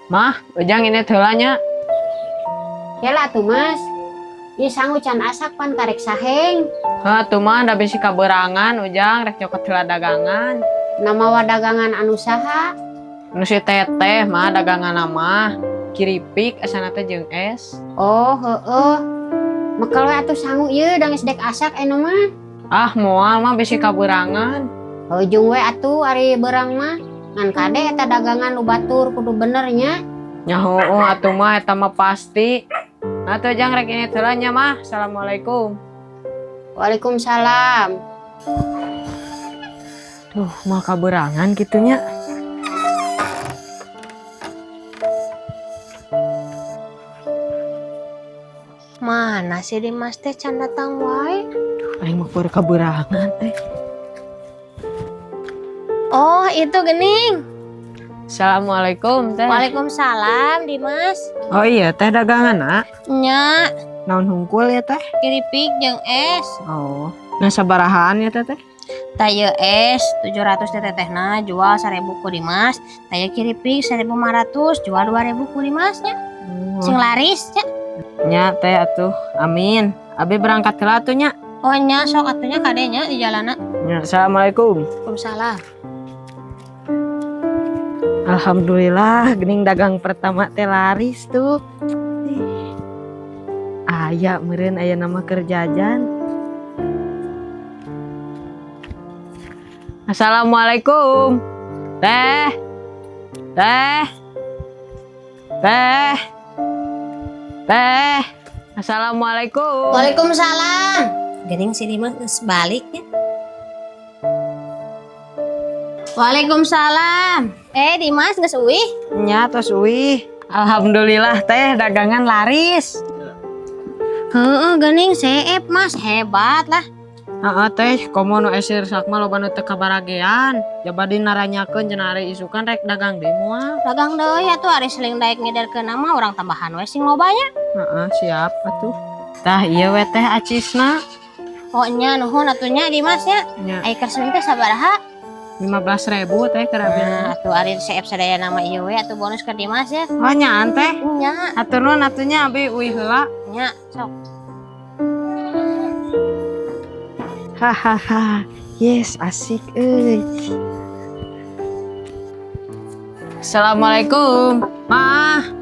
Mah, Ujang ini heula nya. Ya lah tuh, Mas. Ieu sangu can asak pan karek saheng. Heuh tuh mah da bisi kabeurangan Ujang rek nyokot heula dagangan. Nama dagangan anu saha? Nu si Teteh mah dagangan mah kiripik asana teh jeung es. Oh, heeh. Mekel we atuh sangu ieu da geus dek asak anu mah. Ah, moal mah bisi kabeurangan. Hujung we atuh ari beurang mah. Ngan kade eta dagangan nu batur kudu bener nya. Nya heueuh atuh mah eta mah pasti. Nah tuh Ujang rek ini heula nya mah. Assalamualaikum. Waalaikumsalam. Tuh, mah kabeurangan kitu nya. Mana sih Dimas teh can datang wae? Aing mah keur kabeurangan teh. Oh, itu gening. Assalamualaikum teh. Waalaikumsalam, Dimas. Oh iya teh dagangan nak. Nya, Naon hungkul ya teh? Keripik jeung es. Oh. Nah sabarahaan ya teh teh? Tah ieu es 700 teh tetehna jual 1000 ku Dimas. Tah ieu keripik 1500 jual 2000 ku Dimas nya. Sing laris nya. Nya teh atuh. Amin. Abi berangkat heula atuh nya. Oh nya sok atuh nya kade nya di jalanna. Nya, assalamualaikum. Waalaikumsalam. Alhamdulillah gening dagang pertama teh laris tuh. Ih. Aya meureun aya nama keur jajan. Assalamualaikum. Teh. Teh. Teh. Teh. Assalamualaikum. Waalaikumsalam. Gening si Dimas geus balik nya. Waalaikumsalam. Eh, Dimas geus uih? Nya tos uih. Alhamdulillah teh dagangan laris. Heeh, gening seep Mas, hebat lah. Heeh teh, komo nu esir sak mah loba nu teu kabaragean. Jabadi naranyakeun cenah ari isukan rek dagang deui moal. Dagang deui atuh ari seling daek ngiderkeun mah urang tambahan we sing loba nya. Heeh, siap atuh. Tah ieu we teh acisna. Oh nya nuhun atuh nya Dimas nya. Nya Ai keur seling teh sabaraha? 15.000 teh keur abi. Nah, atuh ari seep sadaya nama ieu we atuh bonus ke Dimas ya. Oh nyaan teh. Nya, Atur nuhun atuh nya abi uih heula. Nya sok. Hahaha. Yes, asik euy. Assalamualaikum. Mah.